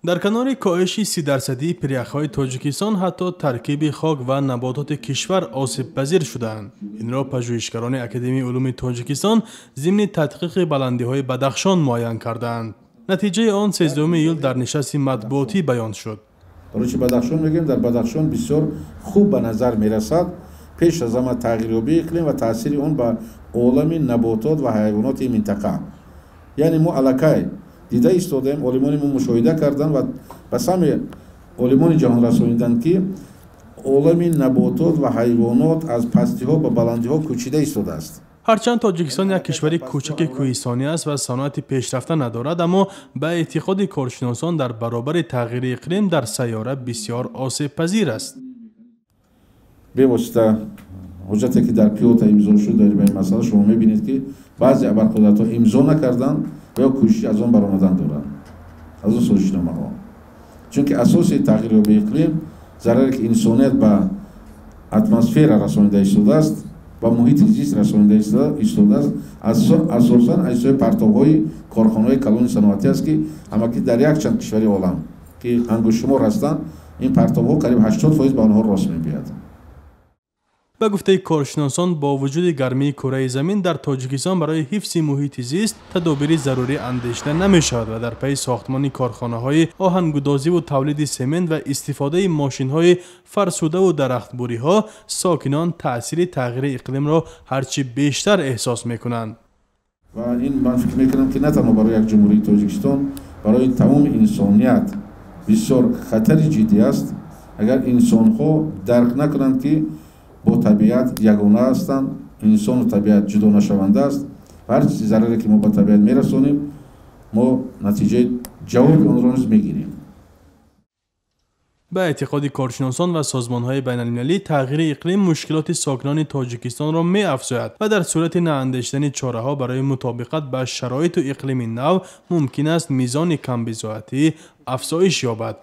Дар канори коҳиши 30-дарсадии пиряхҳои Тоҷикистон ҳатто таркиби хок ва набототи кишвар осебпазир шудаанд. Инро пажӯҳишгарони Академияи улуми Тоҷикистон зимни тадқиқи баландиҳои Бадахшон муайян кардаанд. Натиҷаи он 13 июл дар нишасти матбуотӣ баён шуд. Барои чи Бадахшон мегӯем? Дар Бадахшон бисёр хуб ба назар мерасад пеш аз ҳама тағйирёбии иқлим ва таъсири он ба олами наботот ва ҳайвоноти минтақа. Яъне мо аллакай дида истодаем, олимони мо мушоҳида карданд ва ба самъи олимони ҷаҳон расониданд, ки олами наботот ва ҳайвонот аз пастиҳо ба баландиҳо кӯчида истодааст. Ҳарчанд Тоҷикистон як кишвари кӯчаки кӯҳистонӣ аст ва саноати пешрафта надорад, аммо ба эътиқоди коршиносон дар баробари тағйири иқлим дар сайёра бисёр осебпазир аст. Бевосита ҳуҷҷате, ки дар Киото имзо шуд дар ин масъала, шумо мебинед, ки баъзе абарқудратҳо имзо накарданд ва ё кӯшиш аз он баромадан доранд, аз он созишномаҳо, чунки асоси тағйирёбии иқлим зараре, ки инсоният ба атмосфера расонида истодааст, ба муҳити зист расонида истодааст, асосан аз ҳисоби партовҳои корхонаҳои калони саноатӣ аст, ки ҳамакӣ дар якчанд кишвари олам, ки ангуштшумор ҳастанд, ин партовҳо қариб 80% ба онҳо рост мебиёяд. Ба гуфтаи коршиносон, бо вуҷуди гармии кураи замин дар Тоҷикистон барои ҳифзи муҳити зист тадобири зарурӣ андешида намешавад ва дар пайи сохтмони корхонаҳои оҳангудозиву тавлиди семент ва истифодаи мошинҳои фарсудаву дарахтбуриҳо сокинон таъсири тағйири иқлимро ҳарчи бештар эҳсос мекунанд. Ва ин ман фикр мекунам, ки на танҳо барои як Ҷумҳурии Тоҷикистон, барои тамоми инсоният бисёр хатари ҷиддӣ аст, агар инсонҳо дарк накунанд, ки бо табиат ягона ҳастанд, инсону табиат ҷудо нашаванда аст. Ҳар чизи зараре, ки мо ба табиат мерасонем, мо натиҷаи ҷавоби онро низ мегирем. Ба эътиқоди коршиносон ва созмонҳои байналмилалӣ, тағйири иқлим мушкилоти сокинони Тоҷикистонро меафзояд ва дар сурати наандешидани чораҳо барои мутобиқат ба шароиту иқлими нав мумкин аст мизони камбизоатӣ афзоиш ёбад.